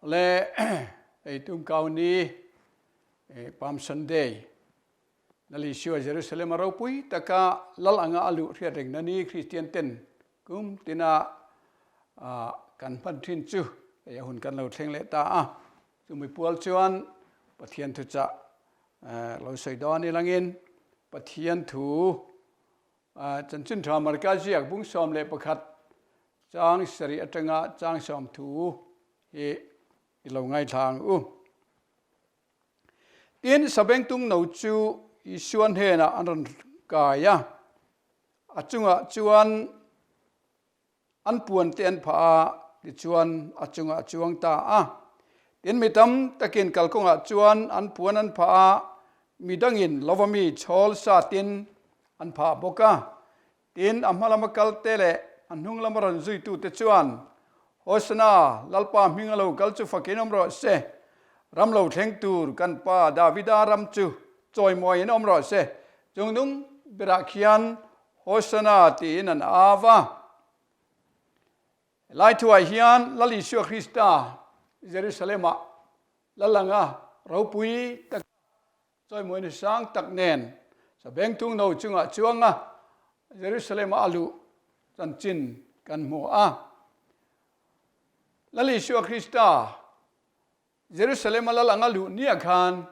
Le hei tumkau ni Palm Sunday Lal Isua Jerusalem a ropui taka lal anga a luh hriat rengna ni Kristian ten kum tina kan hman thin chu hei a hun kan lo thleng leh ta a. Chumi pual chuan Pathian thuchah lo sawi dawn ilangin Pathian thu Chanchin Tha Marka ziak bung 11 chang sarih atanga chang sawm thu hi i lo ngaithla ang u. Tin, Sabengtung no chu Isua hnenah an rawn kai a, a chungah chuan An puan te an phah a, tichuan a chungah a chuang ta a. Tin, mi tam takin kalkawngah chuan an puan an phah a, mi dangin lova mi chhawl satin an phah bawk a. Tin, a hma lama kalte leh a hnung lama rawn zuitute chuan, Hosana, Lalpa hming a lo kal chu fakin awm rawh se, ram lo thleng tur kan pa Davida ram chu chawimawiin awm rawh se, chungnung berah khian Hosana tiin an au a. Helai thuah hian Lal Isua Krista Jerusalem-ah lal anga ropui taka chawimawi sang tak nen sabengtung no chungah chuanga Jerusalem-ah a luh chanchin kan hmu a. Lal Isua Krista Jerusalem-a lal anga luh nia khan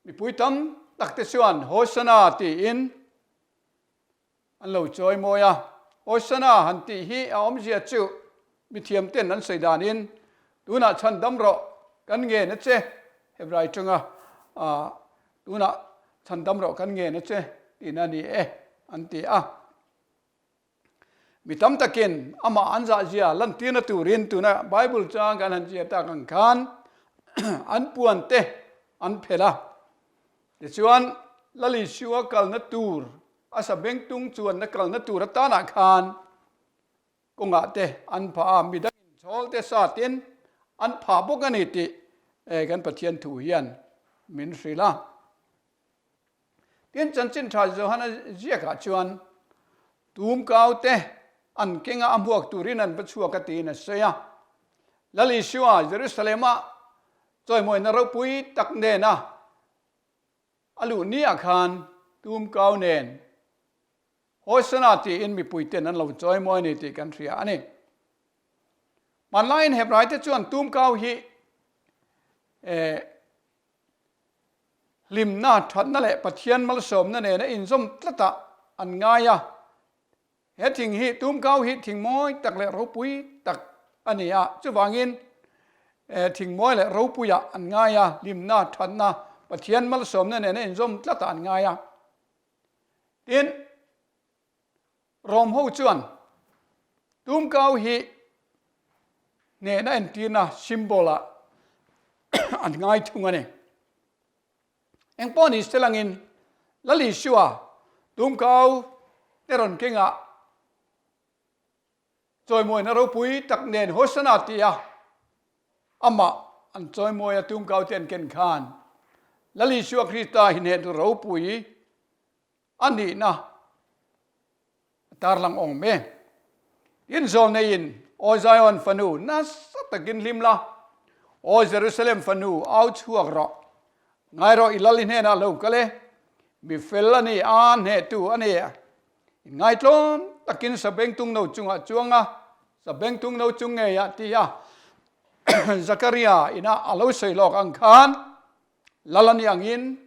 Mipui tam tak te chuan Hosana tiin an lo chawi mawi a. Hosana han tih hi a awmzia chu mithiam ten an sawi danin tunah chhan dam rawh kan ngen a che, Hebrai tanga tunah chhan dam rawh kan ngen a che tihna a ni e an ti a. Mi tam takin amah an zahzia lantirna turin tuna Bible chang kan han ziah tak ang khan an puan te an phelh a. Tichuan, Lal Isua kalna tur, a sabengtung chuanna kalna tur atanah khan kawngah te an phah a, midangin chhawl te satin an phah bawk a ni tih kan Pathian thu hian min hrilh a. Tin, Chanchin Tha Johana ziakah chuan, Tum kaute an kenga a hmuak turin an va chhuak a tiin a sawi a. Lal Isua Jerusalem-ah chawimawina ropui tak nena a luh niah khan tum kau nen Hosana tiin mipuiten an lo chawimawi a ni tih kan hria a ni. Hmanlaiin Hebraite chuan tum kau hi Hlimna, thatna leh Pathian malsawmna nena inzawm tlatah an ngai a. He thing hi tumkau hi thing mawi tak leh ropui tak a ni a, chuvangin thing mawi leh ropuiah an ngai a, hlimna, thatna, Pathian malsawmna nena inzawm tlatah an ngai a. Tin, Rom ho chuan tumkau hi hnehna entirna symbol ah an ngai thung a ni. Engpawh ni se langin Lal Isua tumkau te rawn kengah chawimawina ropui tak nen Hosana tia amah an chawimawi a tumkau te an ken khan Lal Isua Krista hi hnehtu ropui A nihna a tarlang awm e. Tin, zawlneiin, Aw Zion fanu, nasa takin hlim la, Aw Jerusalem fanu, au chhuak rawh. Ngai rawh, i lal i hnenah lo kal e. Mi fel a ni a, hnehtu a ni. Inngaitlawm takin sabengtung no chungah chuang a, sabengtung no chung ngeiah ti a Zakaria ina a lo sawi lawk ang khan, Lal a ni angin,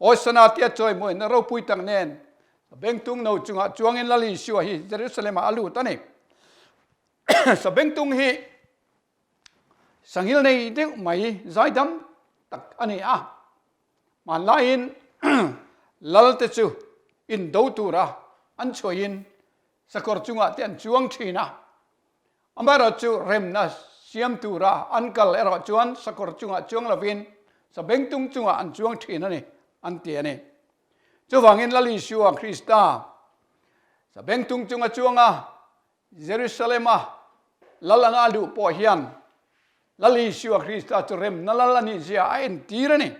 Hosana tia chawimawiin ropui tak nen Sabengtung no chungah chuangin Lal Isua hi Jerusalem-ah a lut a ni. Sabengtung hi sangil nei deuh mai zaidam tak a ni a. Hmanlaiin Lal te chu indo tura an chhuahin sakawr chungah te an chuang thin a. Amaherawhchu remna siam tura an kal erawh chuan sakawr chungah chuang lovin sabengtung chungah an chuang thin a ni, an ti a ni. Chuvangin Lal Isua Krista sabengtung chunga chuanga Jerusalema Lal anga a luh pawh hian Lal Isua Krista chu remna Lal a nihzia a entir a ni.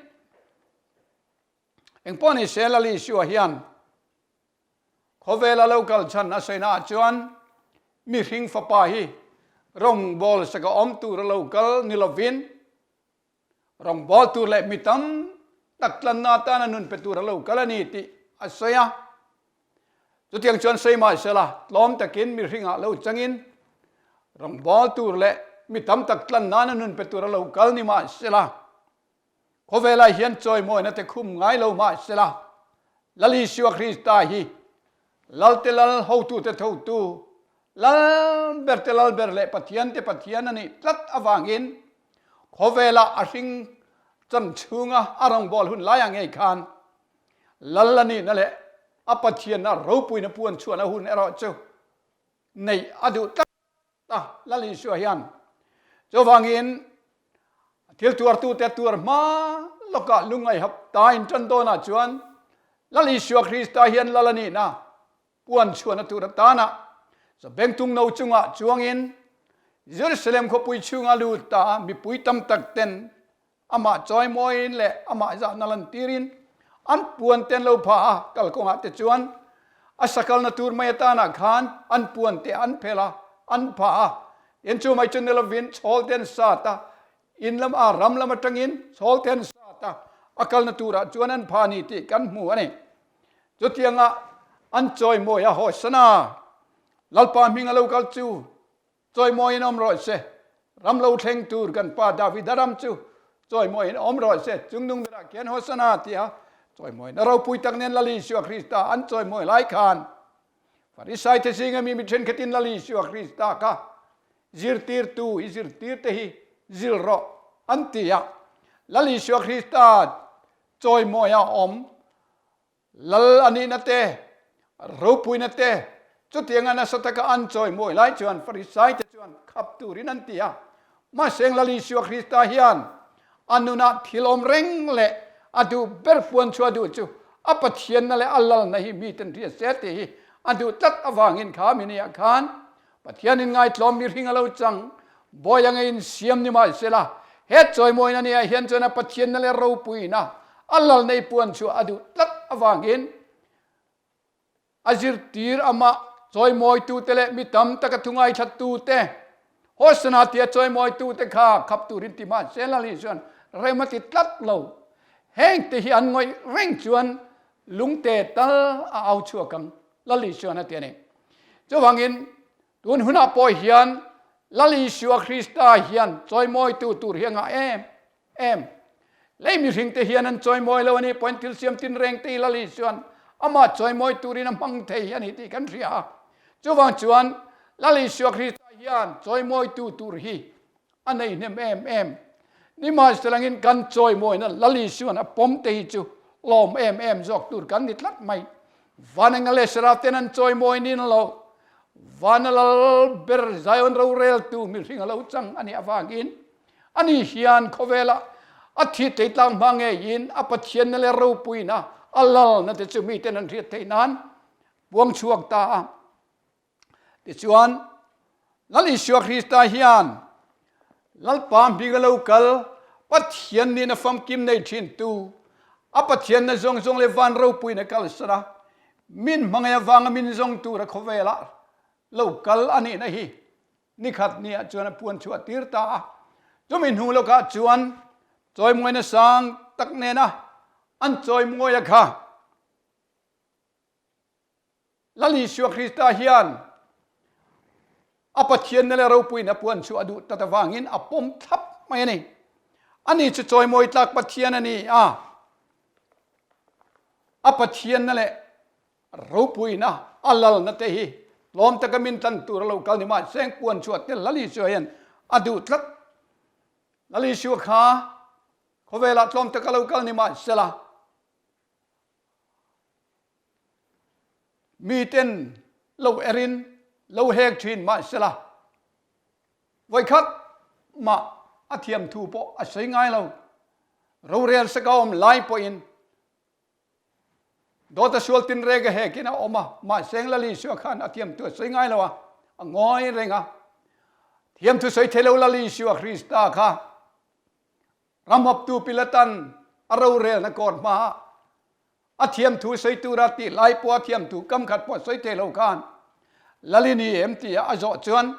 Engpawh nise Lal Isua hian Khawvela lo kal chhan a sawi naah chuan mihring fapa hi Rawngbawl saka awm tura lo kal ni lovin, rawngbawl tur leh mi tam tak tlanna atana nun pe tura lo kal a ni tih a sawi a. Chutiang chuan sawi mahsela, tlawm takin mihringah lo changin rawngbawl tur leh mi tam tak tlan nana nun pe tura lo kal ni mahsela, Khawvelah hian chawimawina te khum ngai lo mahsela, Lal Isua Krista hi Lalte Lal, hotute thotu, Lal berte Lal ber leh Pathiante Pathian a nih tlat avangin khawvelah a hring chan chhunga a rawngbâwl hun laiah ngei khan Lal a nihna leh a Pathianna ropuina puan chhuahna hun erawh chu neih a duh tlat a, Lal Isua hian. Chuvangin thil tuartute tuar hma lawkah lungngaihap ta intan dawnah chuan Lal Isua Krista hian Lal a nihna puan chhuahna tur atana Zabengtung no chungah chuangin Jerusalem khawpui chhunga lut ta mipui tam tak ten Amah chawimawiin leh amah zahna lantirin an puan te an lo pha a, kalkawngah te chuan a sakalna tur mai atanah khan an puan te an phel a, an pha a. Tin, chu mai chu ni lovin chhawl te an sat a, in lam a ram lam atangin chhawl te an sat a, a kalna turah chuan an pha a ni tih kan hmu a ni. Chutianga an chawimawi a hawisan a, Lalpa hming a lo kal chu Chawimawiin awm rawh se, ram lo thleng tur kan pa Davida ram chu chawimawiin awm rawh se, chungnung berah khian Hosana tia chawimawina ropui tak nen Lal Isua Krista an chawimawi lai khan Farisai te zinga mi mi thenkhatin Lal Isua Krista kha zirtirtu i zirtirte hi zil rawh an ti a, Lal Isua Krista chawimawia awm Lal a nihna te, ropuina te, chutianga nasa taka an chawimawi lai chuan Farisaite chuan khap turin an ti a. Mahse Lal Isua Krista hian a nunah thil awm reng leh a duh ber puan chhuah duh chu a Pathianna leh a lalna hi miten hria se tih hi a duh tlat avangin kha miniah khan Pathianin ngaitlawm mihring a lo chang, bawi anga insiam ni mahsela, he chawimawina ni ah hian chuan a Pathianna leh ropuina a lal nei puan chu a duh tlat avangin a zirtir amah chawimawitute leh mi tam taka thu ngaithlatute Hosana tia chawimawitute kha khap turin ti mahse Lal Isuan rem a ti tlat lo. Hengte hi an ngawih reng chuan lungte tal a au chhuak ang. Lal Isuan a ti a ni. Chuvangin, tun hunah pawh hian Lal Isua Krista hian chawimawitu tur hi a ngah em em. Lei mihringte hian an chawimawi lo a nih pawhin thil siam tinreng te hi Lal Isuan amah chawimawi turin a hmang thei a ni tih kan hria a. Chuvang chuan Lal Isua Krista hian chawimawitu tur hi a nei hnem em em. Nimahselangin kan chawimawina Lal Isuan a pawm te hi chu lawm em em zawk tur kan ni tlat mai. Van enga leh Seraf ten an chawimawi nin lo. Vana lal ber Zion roreltu mihring a lo chang a nih avangin ani hian khawvela a thi tleitlang hma ngeiin a Pathianna leh ropuina a lalna te chu miten an hriat theih nan puang chhuak ta a. Tichuan, Lal Isua Krista hian Lalpa hming a lo kal, Pathian nin a famkim nei thintu, a Pathianna zawng zawng leh van ropuiin a kalsan a, min hmangaih avanga min zawng tura khawvelah lo kal a nihna hi nikhat niah chuan a puan chhuah tir ta a. Chumi hnu lawkah chuan chawimawina sang tak nena an chawimawia kha Lal Isua Krista hian a Pathianna leh ropuina puan chu a duh tlat avangin a pawm thlap mai a ni. Ani chu chawimawi tlak Pathian a ni a, a Pathianna leh ropuina a lalna te hi tlawm taka min tlan tur a lo kal ni mahse puan chhuah tel Lal Isua hian a duh tlat. Lal Isua kha khawvelah tlawm taka lo kal ni mahsela, Miten lo erin lo hek thin mahsela vawikhat mah a thiam thu pawh a sawi ngai lo. Rorel saka awm lai pawhin dawta sual tinreng a hekin a awm a, mahse Lal Isua khan a thiam thu a sawi ngai lo a, a ngawi reng a. Thiam thu sawi thei lo Lal Isua Krista kha Ramhawptu Pilatan a rorelna kawr hmaah a thiamthu sawi tura tih lai pawh a thiamthu kam khat pawh sawi thei lo khan Lalini em tia a zawh chuan.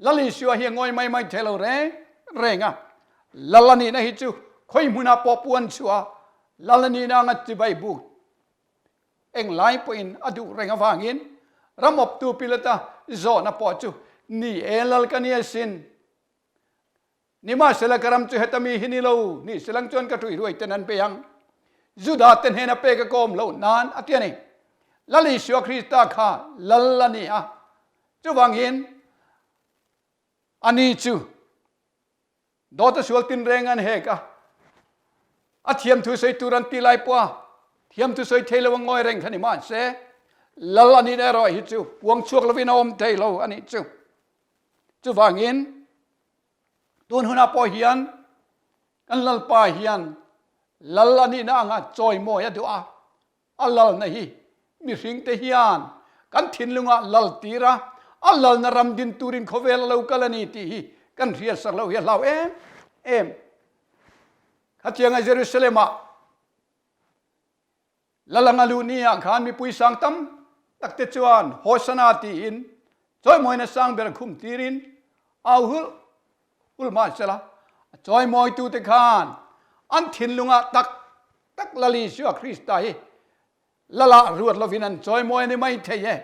Lal Isua hi a ngawi mai mai thei lo reng reng a. Lal a nihna hi chu khawi hmunah pawh puan chhuah a, Lal a nihna anga chibai buk englai pawhin a duh reng avangin ram awptu Pilata zawhna pawh chu ni e Lal ka ni asin. Nimahsela ka ram chu heta mi hi ni lo, ni silang chuan ka ṭuihruai ten an bei ang. Juda te hnena pek a kawm loh nan a ti a ni. Lal Isua Krista kha Lal a ni a, chuvangin ani chu dawta sual tinreng an hek a, a thiamthu sawi tur an ti lai pawh a thiamthu sawi thei lo a ngawi reng kha ni mahse Lal a nihna erawh hi chu puang chhuak lovin a awm thei lo a nih chu. Chuvangin tun hunah pawh hian kan Lalpa hian Lal a nihna anga chawimawi a duh a, a lalna hi mihringte hian kan thinlungah lal tir a, a lalna ram din turin khawvel a lo kal a ni tih hi kan hriatsak loh hi a hlau em em. Khatianga Jerusalem-ah Lalanga luh ni ah khan mipui sang tam tak te chuan Hosana tiin chawimawina sang ber khum tirin au hulh hulh mahsela a chawimawitu te khan an thinlungah tak tak Lal Isua Krista hi Lalah ruat lovin an chawimawi a ni mai thei e.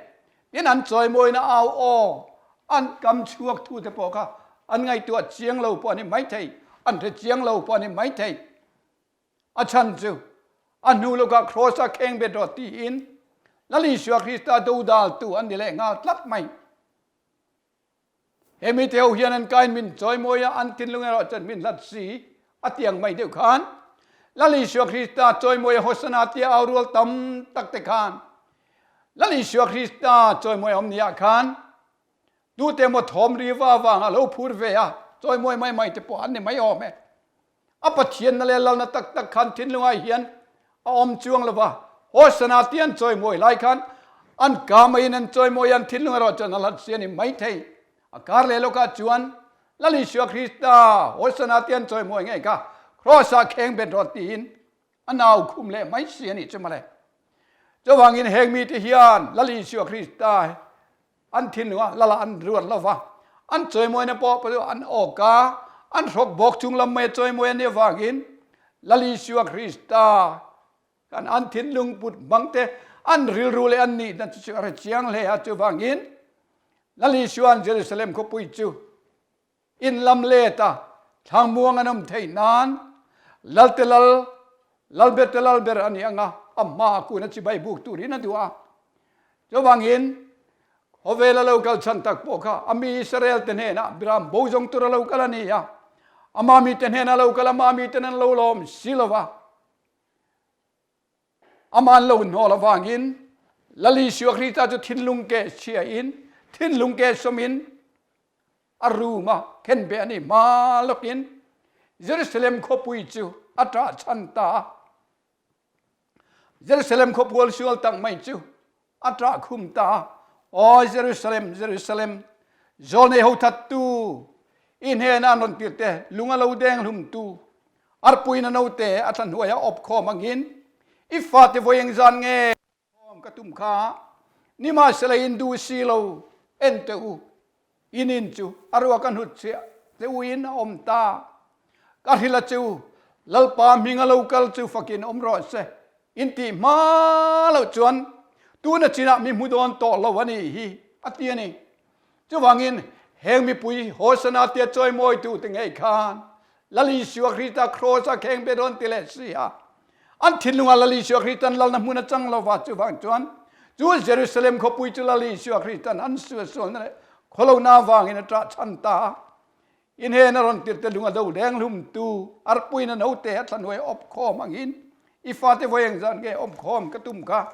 Tin an chawimawina au aw an kam chhuak thu te pawh kha an ngaihtuah chiang lo pawh a ni mai thei, an hre chiang lo pawh a ni mai thei. A chhan chu a hnu lawkah Kraws a kheng bet rawh tiin Lal Isua Krista dodaltu an ni leh nghal tlat mai. He mite ho hian an kain min chawimawi a, an thinlung erawh chuan min hlat si a ti ang mai deuh khan Lal Isua Krista chawimawi a Hosana tia au rual tam tak te khan Lal Isua Krista chawimawi a awm ni ah khan tute emaw thawm ri va vang a lo phur ve a chawimawi mai mai te pawh an ni mai awm e. A Pathianna leh lalna tak tak khan thinlungah hian a awm chuang lo va, Hosana tih an chawimawi lai khan an ka maiin an chawimawi a, an thinlung erawh chuan a hlat si a ni maithei. A kar leh lawkah chuan Lal Isua Krista, Hosana tih an chawimawi ngei kha Kraws-ah kheng bet rawh tiin a nau khum leh mai si a nih chu mawle. Chuvangin heng mite hian Lal Isua Krista An thinlungah lala an ruat lo va, an chawimawina pawh chu an awk a, an hrawk bawk chung lam mai a chawimawi a nih avangin Lal Isua Krista khan an thinlung put hmang te, an rilru leh an nihna chu a hre chiang hle a. Chuvangin Lal Isua'n Jerusalem khawpui chu In lam let a, thlangmuang an awm theih nan Lalte Lal, Lalber te Lalber a ni ang a, a hma a kun a chibai buk turin a duh a. Chuvangin, khawvel a lo kal chhan tak pawh kha a mi Israel te hnenah Biram bo zawng tur a lo kal a ni a, ama mite hnenah a lo kal a, ama miten an lo lawm si lo va. Aman lo hnawl avangin Lal Isua Krista chu thinlung keh chhiain, thinlung keh sawmin a room a khenbeh a nih hma lawkin Jerusalem khawpui chu a ṭah chhan ta a. Jerusalem khawpual sual tak mai chu a ṭah khum ta a. Aw Jerusalem, Jerusalem, zawlnei ho thattu, i hnena an rawn tirhte lung a lo deng hlumtu, arpuiin a note a thla hnuaia awp khawm angin i fate vawi engzan nge Awm ka tum kha nimahsela in duh si lo, en teh u, in in chu a ruak a hnut chiah che u in a awm ta. Ka hrilh a che u, Lalpa hming a lo kal chu fakin awm rawh se, in tih hma loh chuan tuna chinah mi hmu dawn tawh lo a nih hi, a ti a ni. Chuvangin, heng mipui Hosana tia chawimawitute ngei khan Lal Isua Krista Kraws-a kheng be dawn ti leh si a, an thinlungah Lal Isua Kristan lalna hmun a chang lo va, chuvang chuan chu Jerusalem khawpui chu Lal Isua Kristan an sualsualna leh khawlohna avangin a ṭah chhan ta a. In hen a rawn tirhte lung a do deng hlumtu arpuiin a note a thla hnuai awp khawm angin i fate vawi engzat nge awp khawm ka tum kha?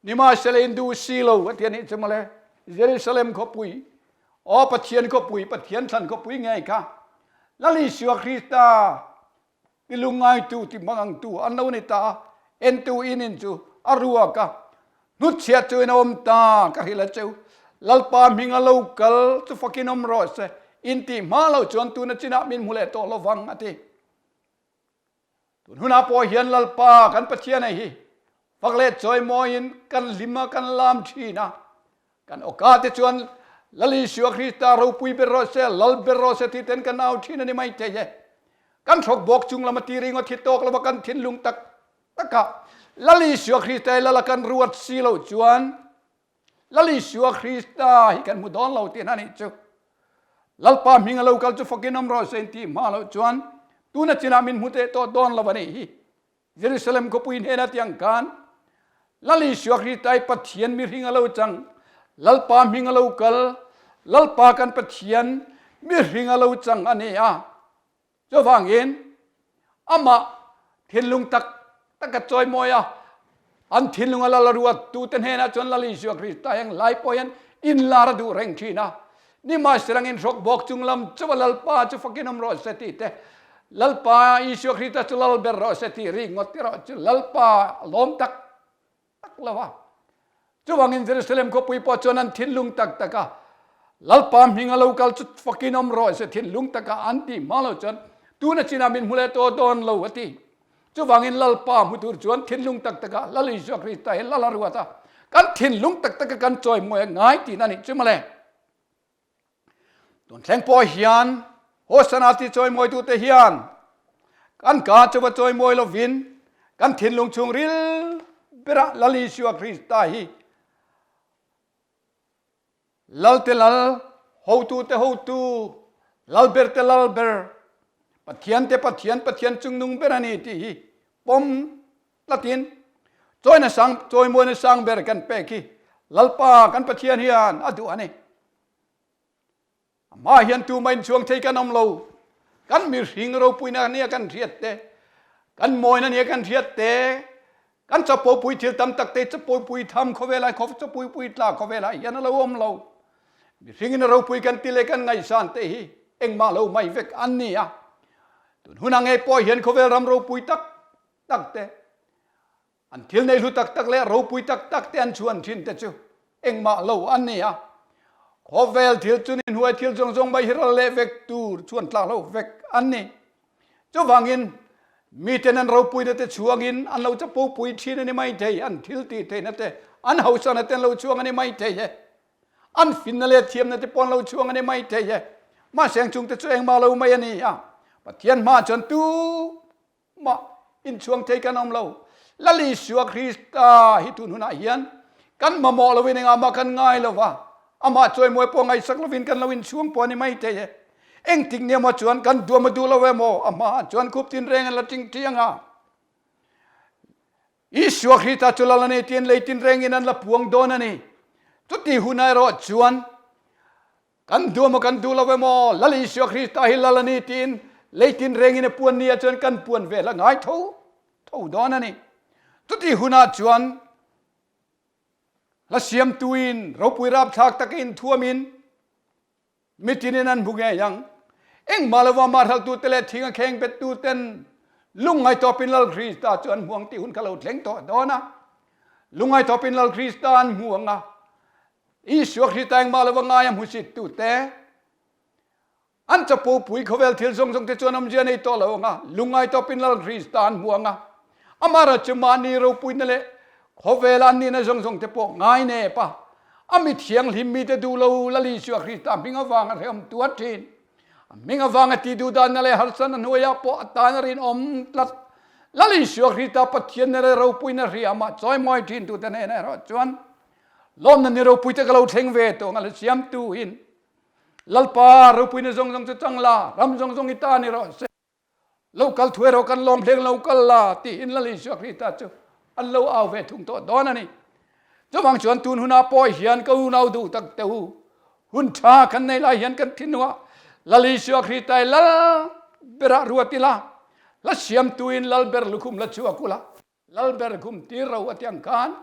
Nimahsela in duh si lo a ti a nih chu mawle. Jerusalem khawpui, aw Pathian khawpui, Pathian thlan khawpui ngei kha Lal Isua Krista ti lungngaitu, ti hmangangtu an lo ni ta a, entu in in chu a ruak a, hnutchhiat chu in a awm ta, ka hrilh a cheu. Lalpa hming a lo kal chu fakin awm rawh se, in tih hma loh chuan tuna chinah min hmu leh tawh lovang a ti. Tun hunah pawh hian Lalpa kan Pathian hei hi fak leh chawimawiin kan hlim a, kan lam thin a. Kan awka te chuan Lal Isua Krista ropui ber rawh se, Lal ber rawh se tih ten kan au thin a ni mai thei e. Kan hrawk bawk chung lama ti ringawt hi tawk lova kan thinlung tak takah Lal Isua Krista hi Lala kan ruat si loh chuan Lal Isua Krista hi kan hmu dawn lo tihna nih chu. Lalpa hming a lo kal chu fakin awm rawh se in tih hma loh chuan tuna chinah min hmu teh tawh dawn lo a nih hi. Jerusalem khawpui hnena tiang khan Lal Isua Krista hi Pathian mihring a lo chang, Lalpa hming a lo kal, Lalpa kan Pathian mihring a lo chang a ni a. Chuvangin amah thinlung tak tak a chawimawi a, an thinlung a lal a ruat tute hnenah chuan Lal Isua Krista heng lai pawh hian inlar a duh reng thin a. Nimahsela inhrawk bawk chung lam chu a Lalpa chu fakin awm rawh se tih te, Lalpa Isua Krista chu lal ber rawh se tih rik ngawt erawh chu Lalpa a lawm tak tak lo a. Chuvangin Jerusalem khawpui pawh chuan an thinlung tak tak a, Lalpa hming a lo kal chu fakin awm rawh se thinlung taka an tih hma lo chuan tuna chinah min hmu leh tawh dawn lo a ti. Chuvangin Lalpa hmu tur chuan thinlung tak taka Lal Isua Krista hi lal a ruat a, kan thinlung tak taka kan chawimawi a ngai tihna a nih chu mawle. Tun thleng pawh hian Hosana ti chawimawitute hian kan ka chu va chawimawi lovin kan thinlung chhungril berah Lal Isua Krista hi Lalte lal, hotute hotu, lalberte lalber, Pathiante Pathian, Pathian chungnung ber a ni tih hi pawm tlatin chawina sang, chawimawina sang ber kan pek hi Lalpa kan Pathian hian a duh a ni. Amah hian tumah inchhuang thei kan awm lo. Kan mihring ropuina nia kan hriat te, kan mawina nia kan hriat te, kan chapopui thil tam tak te chapopui tham khawvelah chapopui tla khawvelah hian a lo awm lo. Mihringin a ropui kan ti leh kan ngaihsan te hi engmah lo mai vek an ni a. Tun hunah ngei pawh hian khawvel ram ropui tak tak te, An thil nei hlu tak tak leh ropui tak tak te an chhuan thin te chu engmah lo an ni a. Khawvel thil chu ni hnuai thil zawng zawng mai hi ral leh vek tur chhuan tlak lo vek an ni. Chuvangin miten an ropuina te chhuangin an lo chapopui thin a ni mai thei, an thil tih theihna te, an hausana te an lo chhuang a ni mai thei e. An finna leh thiamna te pawh an lo chhuang a ni mai thei e. Mahse ang chungte chu engmah lo mai a ni a. Pathian hmaah chuan tu Mah inchhuang thei kan awm lo. Lal Isua Krista hi tun hunah hian kan mamawh lovin engah mah kan ngai lo va, amah chawimawi pawh ngaihsak lovin kan lo inchhuang pawh a ni mai thei e. Engtik nia maw chuan kan duam a duh lo emaw a hmaah chuan khup tinreng an la ting thiang a. Isua Krista chu Lal a ni tiin lei tinrengin an la puang dawn a ni. Chuti hunah erawh chuan Kan duh emaw kan duh lo emaw, Lal Isua Krista hi Lal a ni tiin lei tinrengin a puan ni ah chuan kan puan vel a ngai tho tho dawn a ni. Chuti hunah chuan hla siamtuin ropui rapthlak takin thuamin mitinin an hmu ngei ang. Engmah lova mahraltute leh thing a kheng bettuten lungngai tawpin Lal Krista chu an hmu ang tih hun kha lo thleng tawh dawn a. Lungngai tawpin Lal Krista an hmu ang a, Isua Krista engmah lova ngai a hmusit tute, an chapopui khawvel thil zawng zawng te chuan awmzia nei tawh lo ang a, lungngai tawpin Lal Krista an hmu ang a, amaherawhchu chu mahni ropuina leh khawvela an nihna zawng zawng te pawh ngai nep a, a mi thianghlim mite duh lo Lal Isua Krista hming avanga hrehawm tuar thin. A hming avanga ti duh danna leh harsatna hnuaiah pawh a tan a rinawm tlat. Lal Isua Krista Pathianna leh ropuina hriamah chawimawi thin tute hnenah erawh chuan Lawmna ni ropui te ka lo thleng ve tawh ang a siamtu in Lalpa ropuina zawng zawng chu chang la, ram zawng zawng i ta ni rawh se. Lo kal thu erawh kan lawm hleng lo kal la tiin Lal Isua Krista chu an lo au ve thung tawh dawn a ni. Chuvang chuan tun hunah pawh hian ka unau duh tak te u, hun tha kan nei lai hian kan thinua Lal Isua Krista i lal berah ruat ila, la siamtu in lal ber lukhum la chhuak ula. Lalber kum tir ro a tiang khan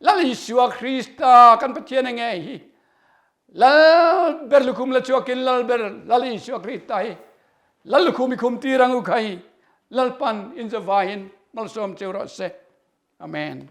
Lal Isua Krista kan Pathian a ngei hi Lalber lukhum la chhuakin Lalber Lal Isua Krista hi Lal lukhum i khum tir ang u khai Lalpan in zavaiin malsawm cheu rawh se. Amen.